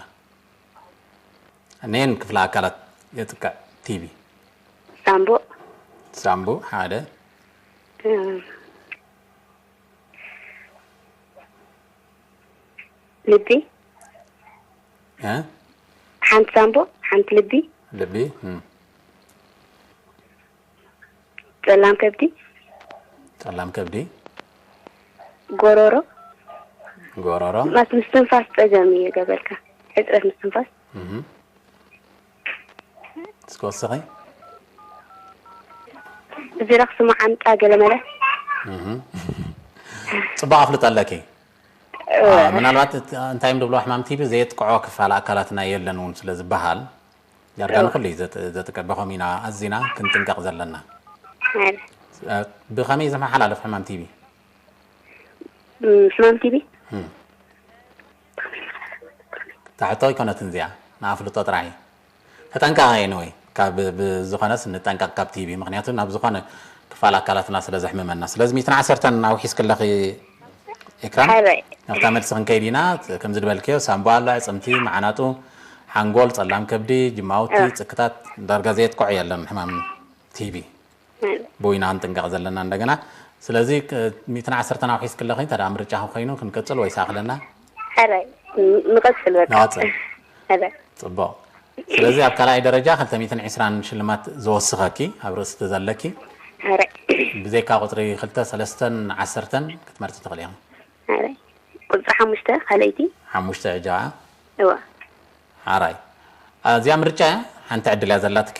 ነየን ክፍለ ኣካላት የጥቅዕ ቲቢ? ሳምቡእ። ሳምቡእ ሓደ። እም፣ ልቢ። እ? ሓንቲ ሳምቡእ፣ ሓንቲ ልቢ። ልቢ። እም። ጸላም ከብዲ። ጸላም ከብዲ። ጎሮሮ። ጎሮሮ። ማስ ምስትንፋስ ጸገም እዩ ገበልካ። ሕጽረት ምስትንፋስ። እም። እስኪ ወስኺ። እዚ ረኽሲ መዓንጣ ገለመለ። እም። ጽቡቕ ኣፍልጦ ኣለኪ። አ፣ ምናልባት እቲ፣ እንታይ እዮም ዝብልዎ፣ ሕማም ቲቢ ዘየጥቅዖ ክፋል ኣካላትና የለን እውን ስለ ዝበሃል፣ ዳርጋ ንኹሉ እዩ ዘጥ-፣ ዘጥቅዕ። ብኸምኡ ኢና ኣዚና ክንጥንቀቕ ዘለና። ኣይ፣ እ፣ ብኸመይ ዝመሓላለፍ ሕማም ቲቢ? እም፣ ሕማም ቲቢ? እም። እታ ሕቶ ኣይኮነትን እዚኣ፣ ንኣፍልጦ ጥራሕ እዩ። ተጠንቀቐ፣ ኤኒወይ፣ ካብ ብዝኾነስ ንጠንቀቕ ካብ ቲቢ፣ ምኽንያቱ ናብ ዝኾነ ክፋል ኣካላትና ስለ ዘሕምመና። ስለዚ ሚእትን ዓሰርተን ኣውሒስክለኺ ኢክራም፣ ሓራይ። ናብታ መልሲ ክንከይድ ኢና። ከምዚ ዝበልክዮ ሳምቡእ ኣሎ፣ ኣዕጽምቲ፣ መዓናጡ፣ ሓንጎል፣ ጸላም ከብዲ፣ ጅማውቲ፣ እ። ጽክታት፣ ዳርጋ ዘየጥቅዖ የለን ሕማም ቲቢ። ሓራይ። ብኡ ኢና ክንጥንቀቕ ዘለና። እንደገና ስለዚ ክ- ሚእትን ዓሰርተን ኣውሒስ ክለኺ እንተ ደኣ ምርጫ ኮይኑ ክንቅጽል ወይስ ኣኽለና? ሕራይ ንቐጽል በቃ። ንቐጽል። ሕራይ ጽቡቕ። ስለዚ ኣብ ካልኣይ ደረጃ ክልተ ሚእትን ዕስራን ሽልማት ዝወስኸኪ ኣብ ርእሲ እቲ ዘለኪ ሕራይ ብዘይካ ቁጽሪ ክልተ፣ ሰለስተን ዓሰርተን ክትመርጺ ትኽእሊ ኢኺ። ሕራይ ቁጽሪ ሓሙሽተ ካልኣይቲ። ሓሙሽተ ዕጃ። እዋ ሓራይ። እዚኣ ምርጫ እያ። ሓንቲ ዕድል እያ ዘላትኪ።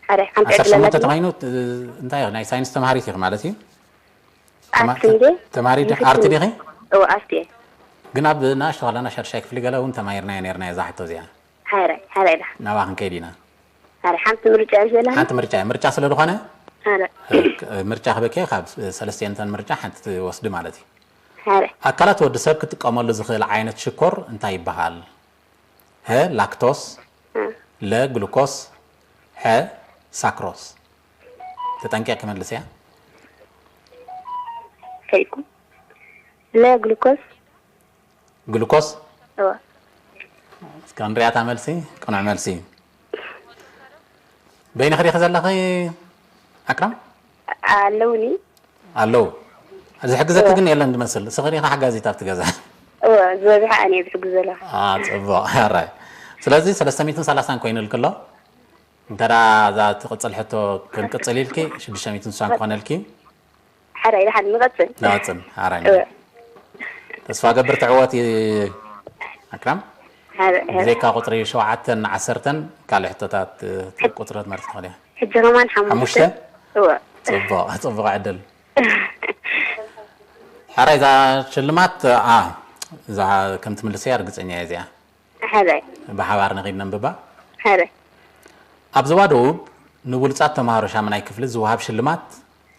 ሕራይ ሓንቲ ዓሰርተ ዕድል ሸሞንተ ኣላትኒ። ተኾይኑ እ፣ እንታይ ኢኺ? ናይ ሳይንስ ተምሃሪት ኢኺ ማለት እዩ። ተማ- ኣርት እንዴ? ተምሃሪ ዲ- ኣርቲ ዲኺ? እዋ ኣርት እየ። ግን ኣብ ንኣሽቱ ከለና ሻድሻይ ክፍሊ ገለ እውን ተማሂርናዮ ነርና እዛ ሕቶ እዚኣ። ሕራይ ሕራይ ዳ ናብኣ ክንከይድ ኢና። ሕራይ ሓንቲ ምርጫ እዩ ዘላኒ። ሓንቲ ምርጫ እያ። ምርጫ ስለ ዝኾነ ሕራይ እ፣ ምርጫ ክበኪ ካብ ሰለስቲአን ምርጫ ሓንቲ ትወስዲ ማለት እዩ። ሕራይ ኣካላት ወዲ ሰብ ክጥቀመሉ ዝኽእል ዓይነት ሽኮር እንታይ ይበሃል? ሀ ላክቶስ፣ ለ ግሉኮስ፣ ሐ ሳክሮስ። ተጠንቂቕ ክመልስ እያ። ከይኩ ለ ግሉኮስ ግሉኮስ እዋ እስከ ንሪኣታ መልሲ ቅኑዕ መልሲ እዩ። በይንኺ ዲኺ ዘለኺ ኣክራም? ኣለውኒ። ኣለዉ። ዝሕግዘኪ ግን የለን ዝመስል። እስኺ ዲኺ ሓጋዚት ኣብቲ ገዛ? እወ ዝበዝሐ ኣነ እየ ዝሕግዘላ። አ፣ ጽቡቕ። ኣራይ። ስለዚ ሰለስተ ሚእትን ሰላሳን ኮይኑልኪ ኣሎ። እንተ ደኣ እዛ ትቕጽል ሕቶ ክንቅጽል ኢልኪ ሽዱሽተ ሚእትን ስሳን ክኾነልኪ። ሓደ ኢልሓን ንቐጽል። ንቐጽል። ኣራይ። እወ ተስፋ ገብር ትዕወት ኣክራም። ሓደ ሓደ ብዘይካ ቁጽሪ ሸውዓተን ዓሰርተን ካልእ ሕቶታት እ፣ ቁጽሪ ክትመርጽ ትኽእል እያ። ሕጂ ከማን ሓሙሽተ። ሓሙሽተ? እወ ጽቡቕ፣ ጽቡቕ ዕድል። ሕራይ እዛ ሽልማት ኣ እዛ ከም ትምልስያ ርግጸኛ እየ እዚኣ። ሓደ ብሓባር ንኺድ ነንብባ። ሓደ ኣብ ዞባ ደቡብ ንብሉጻት ተምሃሮ ሻምናይ ክፍሊ ዝወሃብ ሽልማት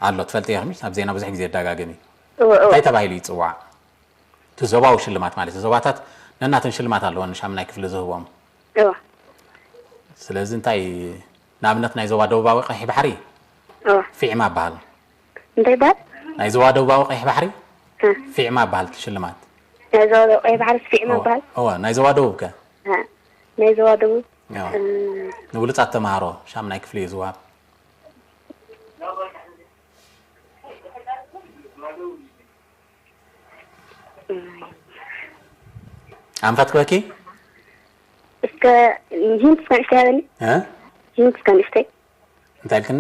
ኣሎ ትፈልጢ ኢኺ? ኣብ ዜና ብዙሕ ግዜ ይደጋገም እዩ። እወ እወ እንታይ ተባሂሉ ይጽዋዕ? እቲ ዞባዊ ሽልማት ማለት እዩ። ዞባታት ነናተን ሽልማት ኣለወን ንሻምናይ ክፍሊ ዝህቦም። እወ ስለዚ እንታይ ንኣብነት ናይ ዞባ ደቡባዊ ቀይሕ ባሕሪ እወ ፊዕማ ይበሃል። እንታይ ይበሃል? ናይ ዞባ ደቡባዊ ቀይሕ ባሕሪ እ፣ ፊዕማ ይበሃል እቲ ሽልማት። ናይ ዞባ ደቡብ ቀይሕ ባሕሪ ፊዕማ ይበሃል። እወ ናይ ዞባ ደቡብ ከ? እ፣ ናይ ዞባ ደቡብ እወ። እ፣ ንብሉጻት ተምሃሮ ሻምናይ ክፍሊ እዩ ዝወሃብ። ኣንፈት ክበኪ? እስከ ሂንት እስከ ንእሽተይ ሃበኒ። እ? ሂንት እስከ ንእሽተይ እንታይ ኢልክኒ?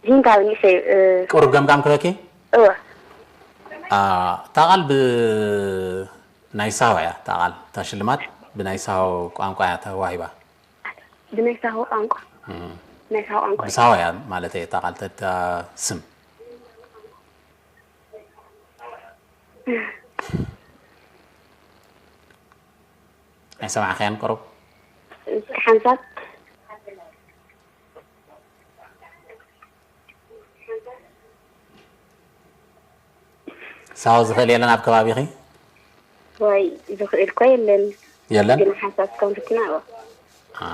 ሂንት ሃበኒ ንእሽተይ። እ፣ ቁሩብ ገምጋም ክበኪ? እወ አ፣ እታ ቃል ብናይ ሳሆ እያ። እታ ቃል እታ ሽልማት ብናይ ሳሆ ቋንቋ እያ ተዋሂባ። ብናይ ሳሆ ቋንቋ እም። ናይ ሳሆ ቋንቋ እዩ። ብሳሆ እያ ማለት እየ እታ ቃል ተታ ስም። ኣይሰማዕኸያን ቁሩብ? ሓንሳብ ሳሆ ዝኽእል የለን ኣብ ከባቢኺ? ወይ ዝኽእል እኮ የለን። የለን? ግን ሓንሳብ እስከ ንፍትና እወ አ።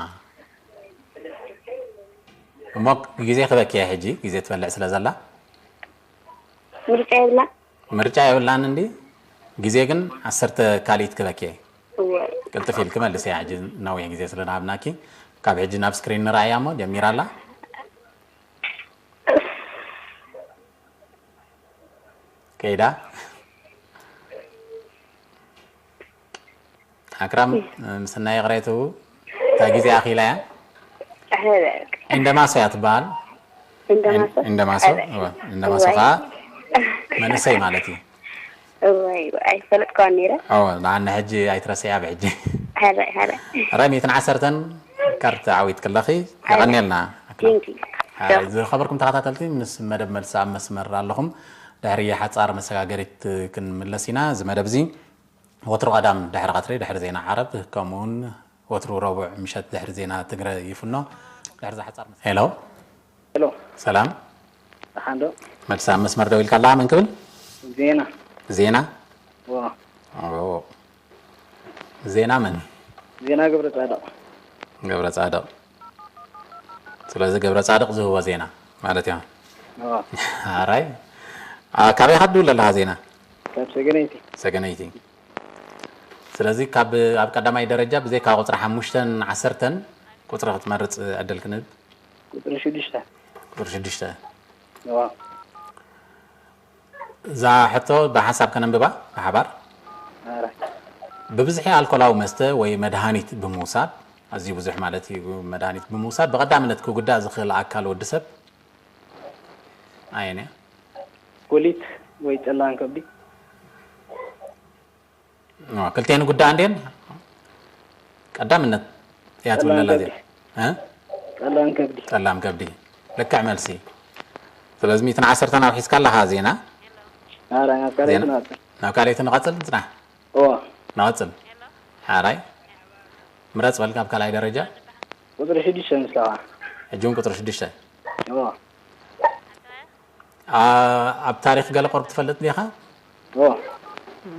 እሞ ግዜ ክበኪ እየ ሕጂ፣ ግዜ ትበልዕ ስለ ዘላ። ምርጫ የብላ። ምርጫ የብላን እንዲ ግዜ ግን ዓሰርተ ካልኢት ክበኪ እየ። እወ ቅልጥፍ ኢልኪ መልስ እያ ሕጂ ነዊሕ ግዜ ስለ ዝሃብናኪ። ካብ ሕጂ ናብ ስክሪን ንረኣያ እሞ ጀሚራ ኣላ። ከይዳ። ኣክራም ምስናይ ይቕሬቱ እታ ግዜ ኣኺላ እያ። ሕረ እንደማሶ እያ ትበሃል። እንደማሶ እንደማሶ እወ፣ እንደማሶ እዋይ። ከዓ መንእሰይ ማለት እዩ። እዋይ ኣይፈለጥካዋን ነይረ። እወ ንዓና ሕጂ ኣይትረስዕያ ብሕጂ። ሕረ ሕረ ራይ ሚእትን ዓሰርተን ካርድ ዓዊት ክለኺ የቐንየልና። ኣክራም። ቴንኪ ሓራይ ዝኸበርኩም ተኸታተልቲ ምስ መደብ መልሲ ኣብ መስመር ኣለኹም። ድሕሪ ሓጻር መሰጋገሪት ክንምለስ ኢና። እዚ መደብ እዚ ወትሩ ቀዳም ድሕሪ ቀትሪ ድሕሪ ዜና ዓረብ ከምኡውን ወትሩ ረቡዕ ምሸት ድሕሪ ዜና ትግረ ይፍኖ። ድሕሪ ዝሓጻር መሰ- ሄሎ ሄሎ ሰላም ደሓን ዶ? መልሲ ኣብ መስመር ደው ኢልካ ኣለኻ መን ክብል ዜና ዜና ዋ ኦ። ዜና መን ዜና ገብረ ጻድቕ ገብረ ጻድቕ ስለዚ ገብረ ጻድቕ ዝህቦ ዜና ማለት እዩ ዋ ኣራይ አ፣ ካበይ ካድውል ኣለኻ ዜና ካብ ሰገነይቲ ሰገነይቲ ስለዚ ካብ ኣብ ቀዳማይ ደረጃ ብዘይካ ቁፅሪ ሓሙሽተን ዓሰርተን ቁፅሪ ክትመርፅ ዕድል ክንህብ ቁፅሪ ሽዱሽተ ቁፅሪ ሽዱሽተ ዋ እዛ ሕቶ ብሓንሳብ ከነንብባ ብሓባር። ኣረ ብብዝሒ ኣልኮላዊ መስተ ወይ መድሃኒት ብምውሳድ፣ ኣዝዩ ብዙሕ ማለት እዩ፣ መድሃኒት ብምውሳድ ብቐዳምነት ክጉዳእ ዝኽእል ኣካል ወዲ ሰብ ኣየን እያ? ኩሊት ወይ ጸላም ከብዲ። ኦ፣ ክልቴን ጉዳእ እንዴን ቀዳምነት እያ ትብለላ ጸላም እዚኣ። ከብዲ። እ? ጸላም ከብዲ። ጸላም ከብዲ። ልክዕ መልሲ። ስለዚ ሚእትን ዓሰርተን ኣውሒስካ ኣለኻ ዜና። ኣረ ናብ ካልኣይቲ ዜና። ናት። ናብ ካልኣይቲ ንቐጽል፣ ጽናሕ። ኦ ንቐጽል። ሓራይ። ምረጽ በል ካብ ካልኣይ ደረጃ። ቁጽሪ ሽዱሽተ ምስላኻ። ሕጂ እውን ቁጽሪ ሽዱሽተ። ኦ ኣ-፣ ኣብ ታሪኽ ገለ ቁርብ ትፈልጥ ዲኻ? ኦ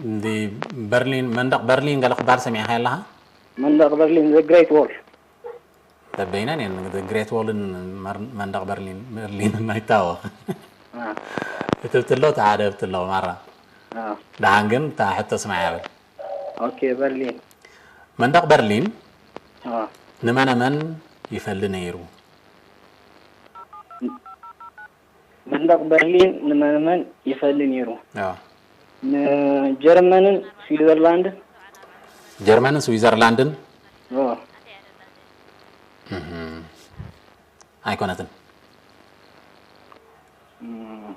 እንዲ በርሊን፣ መንደቕ በርሊን ገለ ክበሃል ሰሚዕካ ኣለኻ? መንደቕ በርሊን፣ the great wall። በበይነን እየን፣ the great wall-ን መር-፣ መንደቕ በርሊን፣ በርሊን ኣይታወቕ። አ እቲ ብትሎ፣ እቲ ሓደ ብትሎ ማራ። አ ደሓን ግን እታ ሕቶ ስማዕ ያብል። ኦኬ በርሊን። መንደቕ በርሊን አ ንመነመን ይፈሊ ነይሩ? መንደቕ በርሊን ንመንመን ይፈሊ ነይሩ? ኣዎ። ንጀርመንን ስዊዘርላንድን። ጀርመንን ስዊዘርላንድን ኦ እህም። ኣይኮነትን። እም፣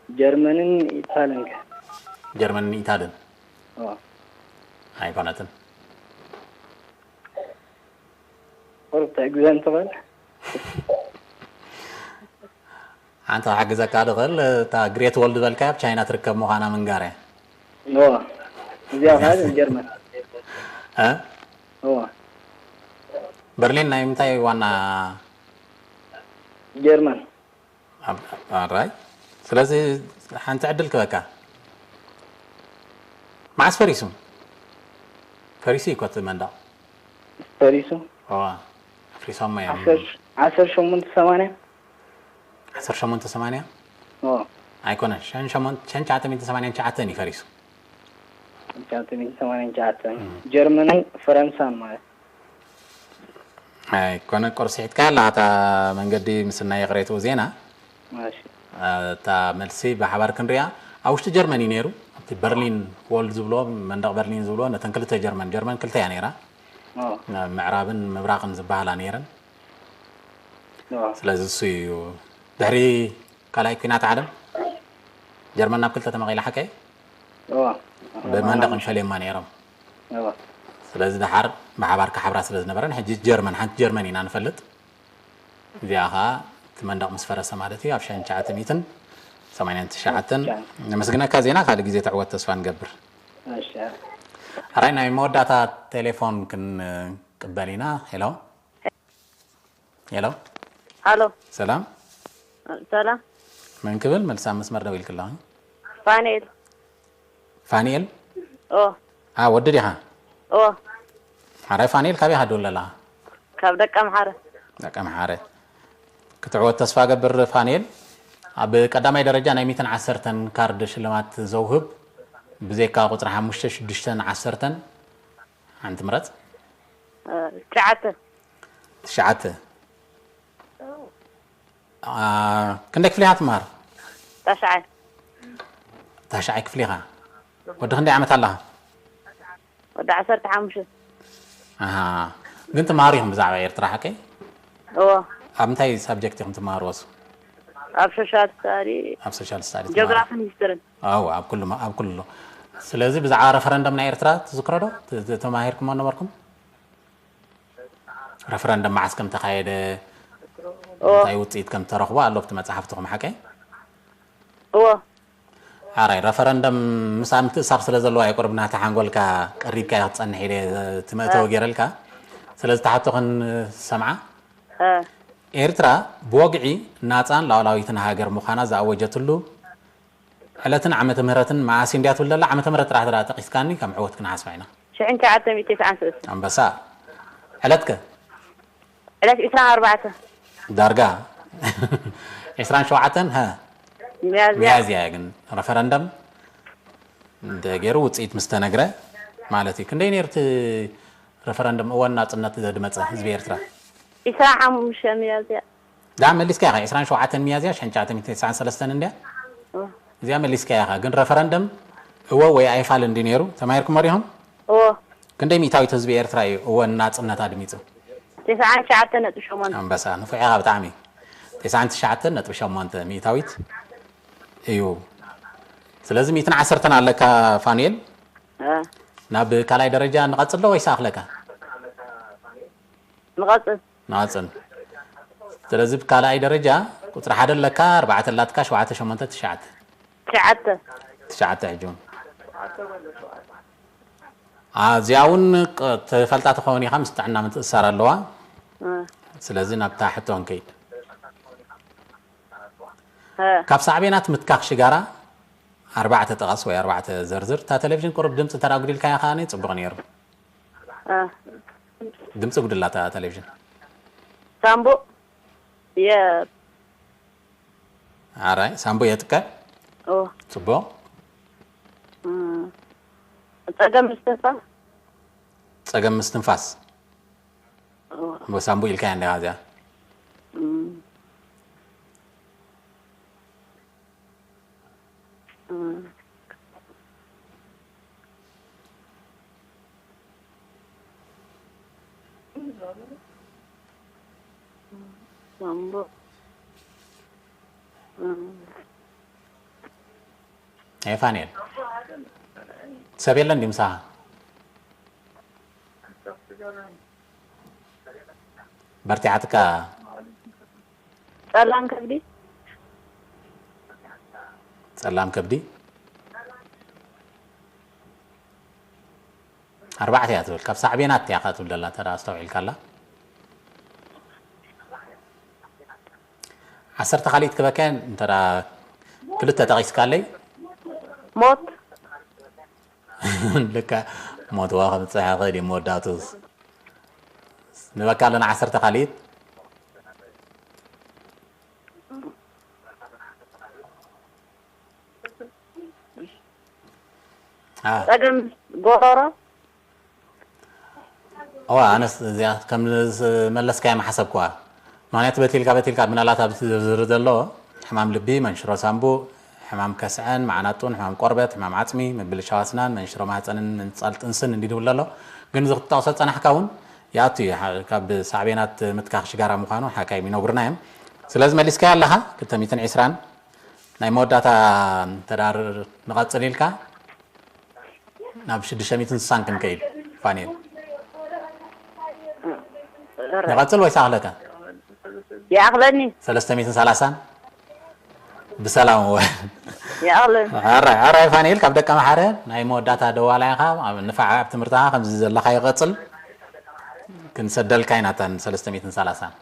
ጀርመንን ኢታልን ከ? ጀርመንን ኢታልን ኦ ኣይኮነትን። ቁርብ ትሕግዘን ትኽእል? ሓንቲ ክሕግዘካ ድኽእል፣ እታ ግሬት ዎል ዝበልካያ ኣብ ቻይና ትርከብ ምዃና ምንጋር እያ። ኦ እዚኣ ኸዓ ጀርመን። እ? ኦ በርሊን ናይ ምንታይ ዋና? ጀርመን። ኣብ-፣ ኣራይ። ስለዚ ሓንቲ ዕድል ክበካ። መዓስ ፈሪሱ? ፈሪሱ እዩ እኮ እቲ መንደቕ። ፈሪሱ። ዋ፣ ኣፍሪሶሞ እዮም። ዓሰርተ ዓሰርተ ሸሞንተ ሰማንያ። ዓሰርተ ሸሞንተ ሰማንያ? ኦ ኣይኮነን፣ ሸን ሸሞን-፣ ሸን ትሽዓተ ሚእቲ ሰማንያን ትሽዓተን እዩ ፈሪሱ። ትሽዓተ ሚእቲ ሰማንያን ትሽዓተን። ጀርመንን ፈረንሳን ማለት። ኣይኮነ፣ ቁርሲ ሒዝካያ ኣለኻ እታ መንገዲ ምስናይ ይቕሬትኡ ዜና። እሺ። እታ መልሲ ብሓባር ክንሪኣ። ኣብ ውሽጢ ጀርመን እዩ ነይሩ። ኣብቲ በርሊን ዎል ዝብሎ፣ መንደቕ በርሊን ዝብሎ፣ ነተን ክልተ ጀርመን፣ ጀርመን ክልተ እያ ነይራ። ኦ ምዕራብን ምብራቕን ዝበሃላ ነይረን። ኦ ስለዚ እሱ እዩ። ድሕሪ ካልኣይ ኲናት ዓለም ጀርመን ናብ ክልተ ተመቒላ፣ ሓቀይ? ኦ ብመንደቕ ፈሊዮማ ነይሮም። ኦ ስለዚ ደሓር ብሓባር ክሓብራ ስለ ዝነበረን፣ ሕጂ ጀርመን፣ ሓንቲ ጀርመን ኢና ንፈልጥ። እዚኣ ኸዓ እቲ መንደቕ ምስ ፈረሰ ማለት እዩ፣ ኣብ ሸን ትሽዓተ ሚእትን ሰማንያን ትሽዓተን። ነመስግነካ ዜና፣ ካልእ ግዜ ትዕወት ተስፋ ንገብር። እሺ። ኣራይ፣ ናይ መወዳእታ ቴሌፎን ክንቅበል ኢና። ሄሎ፣ ሄሎ። ሃሎ፣ ሰላም። ሰላም። መን ክብል? መልሳ መስመር ደው ኢልክላ። ፋንኤል። ፋንኤል? ኦ ኣ፣ ወዲ ዲኻ? ኦ ሓራይ ፋንኤል፣ ካበይ ሃዱ ኣለላ? ካብ ደቀ ምሓረ። ደቀ ምሓረ። ክትዕወት ተስፋ ገብር ፋንኤል። ኣብ ቀዳማይ ደረጃ ናይ ሚእትን ዓሰርተን ካርድ ሽልማት ዘውህብ፣ ብዘይካ ቁጽሪ ሓሙሽተ፣ ሽዱሽተን ዓሰርተን ሓንቲ ምረጽ። እ፣ ትሽዓተ። ትሽዓተ። ኣ፣ ክንደይ ክፍሊ ኢኻ ትመሃር? ታሽዓይ። ታሽዓይ ክፍሊ ኢኻ። ወዲ ክንደይ ዓመት ኣለኻ? ወዲ ዓሰርተ ሓሙሽተ። ኣሃ። ግን ትመሃሩ ኢኹም ብዛዕባ ኤርትራ፣ ሓቀይ? እዎ። ኣብ እንታይ ሳብጀክት ኢኹም ትመሃርዎ እሱ? ኣብ ሶሻል ስታዲ፣ ኣብ ሶሻል ስታዲ ትመሃሩ። ጂኦግራፍን ሂስትርን። ኣዎ፣ ኣብ ኩሉ፣ ኣብ ኩሉ። ስለዚ ብዛዕባ ረፈረንደም ናይ ኤርትራ ትዝክሮ ዶ? ት-፣ ት-፣ ተማሂርኩሞ ነበርኩም? ረፈረንደም መዓስ ከም ተኻየደ፣ እዎ። እንታይ ውጽኢት ከም ተረኽቦ ኣሎ ኣብቲ መጽሓፍትኹም፣ ሓቀይ? እዎ። ኣራይ፣ ረፈረንደም ምስኣ ምትእሳር ስለ ዘለዎ ኣይቆርብ ናታ ሓንጎልካ ቀሪብካ ክትጸንሕ ኢለ እቲ መእተዊ ገይረልካ። ስለዚ ተሓቶ ክንሰምዓ። እ፣ ኤርትራ ብወግዒ ናጻን ሉዓላዊትን ሃገር ምዃና ዝኣወጀትሉ ዕለትን ዓመተ ምህረትን መዓስ እንድያ ትብል ዘላ? ዓመተ ምህረት ጥራሕ ጥራሕ ጠቒስካኒ፣ ከም ዕወት ክንሓስባ ኢና። ሽሕን ትሽዓተ ሚእቲ ተስዓን ሰለስተን። ኣንበሳ። ዕለትከ? ዕለት ዕስራን ኣርባዕተን። ዳርጋ ዕስራን ሸውዓተን፣ ሀ? ሚያዝያ። ሚያዝያ እያ። ግን ረፈረንደም እንተ ገይሩ ውጽኢት ምስ ተነግረ ማለት እዩ። ክንደይ ነይሩ እቲ ረፈረንደም እዋን ናጽነት ዘድመጸ ህዝቢ ኤርትራ? ዕስራን ሓሙሽተን ሚያዝያ። ዳ መሊስካ ኢኻ፣ ዕስራን ሸውዓተን ሚያዝያ ሽሕን ትሽዓተ ሚእቲ ተስዓን ሰለስተን እንድያ? እዎ። እዚኣ መሊስካያ ኢኻ። ግን ረፈረንደም እወ ወይ ኣይፋል እንዲ ነይሩ ተማሂርኩሞ ዲኹም? እዎ ክንደይ ሚእታዊት ህዝቢ ኤርትራ እዩ እወ ንናጽነት ኣድሚጹ? ትስዓን ትሽዓተ ነጥቢ ሸሞንተ። ኣንበሳ ንፉዕ ኢኻ ብጣዕሚ። ትስዓን ትሽዓተን ነጥቢ ሸሞንተ ሚእታዊት እዩ። ስለዚ ሚእትን ዓሰርተን ኣለካ ፋኑኤል። እ፣ ናብ ካልኣይ ደረጃ ንቐጽል ዶ ወይስ ኣኽለካ? ንቐጽል። ንቐጽል። ስለዚ ብካልኣይ ደረጃ ቁጽሪ ሓደ ኣለካ፣ ኣርባዕተ ኣላትካ፣ ሸውዓተ፣ ሸሞንተ፣ ትሽዓተ። ትሽዓተ። ትሽዓተ ሕጂ እውን። ኣዚኣ እውን ቅ- ትፈልጣ ትኸውን ኢኻ፣ ምስ ጥዕና ምትእሳር ኣለዋ። እ፣ ስለዚ ናብታ ሕቶ ክንከይድ። እ፣ ካብ ሳዕቤናት ምትካኽ ሽጋራ ኣርባዕተ ጥቐስ ወይ ኣርባዕተ ዘርዝር። እታ ቴሌቪዥን ቁሩብ ድምፂ እንተ ጉዲልካያ ከኣ ጽቡቕ ነይሩ። እ፣ ድምፂ ጉድላ እታ ቴሌቪዥን። ሳምቡእ የ ኣራይ ሳምቡ የጥቀ ኦ፣ ጽቡቕ። እ፣ ጸገም ምስትንፋስ። ጸገም ምስትንፋስ ኦ፣ ብሳምቡ ኢልካያ እንዲኻ እዚኣ። እ፣ እ፣ ሳምቡእ። እ፣ ኤፋንኤል ሰብ የለን ድዩ ምሳኻ? በርቲዓትካ። ጸላም ከብዲ። ጸላም ከብዲ ኣርባዕተ እያ ትብል። ካብ ሳዕቤናት እያ ከ ትብል ዘላ እንተ ኣስተውዒልካላ። ዓሰርተ ካልኢት ክበከ እንተ ክልተ ጠቒስካለይ። ሞት። ልካ ሞትዋ ከምፅሕ ይኽእል እዩ መወዳእቱስ። ንበካ ኣለና ዓሰርተ ካልኢት። አ፣ ጸገም ጎሮሮ። እዋ ኣነስ እዚኣ ከም ዝመለስካያ ምሓሰብኩዋ። ምክንያቱ በቲልካ በቲልካ ምናልባት ኣብዚ ዝርዝር ዘሎ ሕማም ልቢ፣ መንሽሮ ሳምቡእ፣ ሕማም ከስዐን መዓናጡን፣ ሕማም ቆርበት፣ ሕማም ዓፅሚ፣ ምብልሻው ኣስናን፣ መንሽሮ ማህፀንን ምንፃል ጥንስን እንዲ ድብል ዘሎ። ግን እዚ ክትጠቕሶ ዝፀናሕካ እውን ይኣቱ እዩ። ካብ ሳዕቤናት ምትካኽ ሽጋራ ምዃኑ ሓካይም ይነግሩና እዮም። ስለዚ መሊስካያ ኣለኻ ክልተ ሚእትን ዕስራን ናይ መወዳእታ እንተ ደኣ ንቐጽል ኢልካ ናብ ሽዱሽተ ሚእትን ስሳን ክንከይድ ፋኒኤል። ንቐጽል ወይስ ኣኽለካ? ይኣኽለኒ። ሰለስተ ሚእትን ሰላሳን ብሰላም እወ። ይኣኽለኒ። ኣራይ ኣራይ ፋኒኤል ካብ ደቀ መሓረ ናይ መወዳእታ ደዋላ ኢኻ። ኣብ ንፋዕ ኣብ ትምህርትኻ ከምዚ ዘለኻ ይቐጽል። ክንሰደልካ ኢና እተን ሰለስተ ሚእትን ሰላሳን።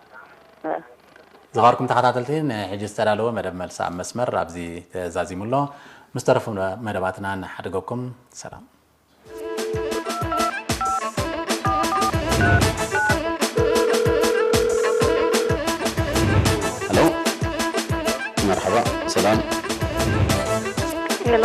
ዝኸበርኩም ተኸታተልቲ፣ ንሕጂ ዝተዳለወ መደብ መልሲ ኣብ መስመር ኣብዚ ተዛዚሙ ኣሎ። ምስ ተረፉ መደባትና ንሓድገኩም። ሰላም። ሄሎ፣ መርሓባ፣ ሰላም። ሄሎ፣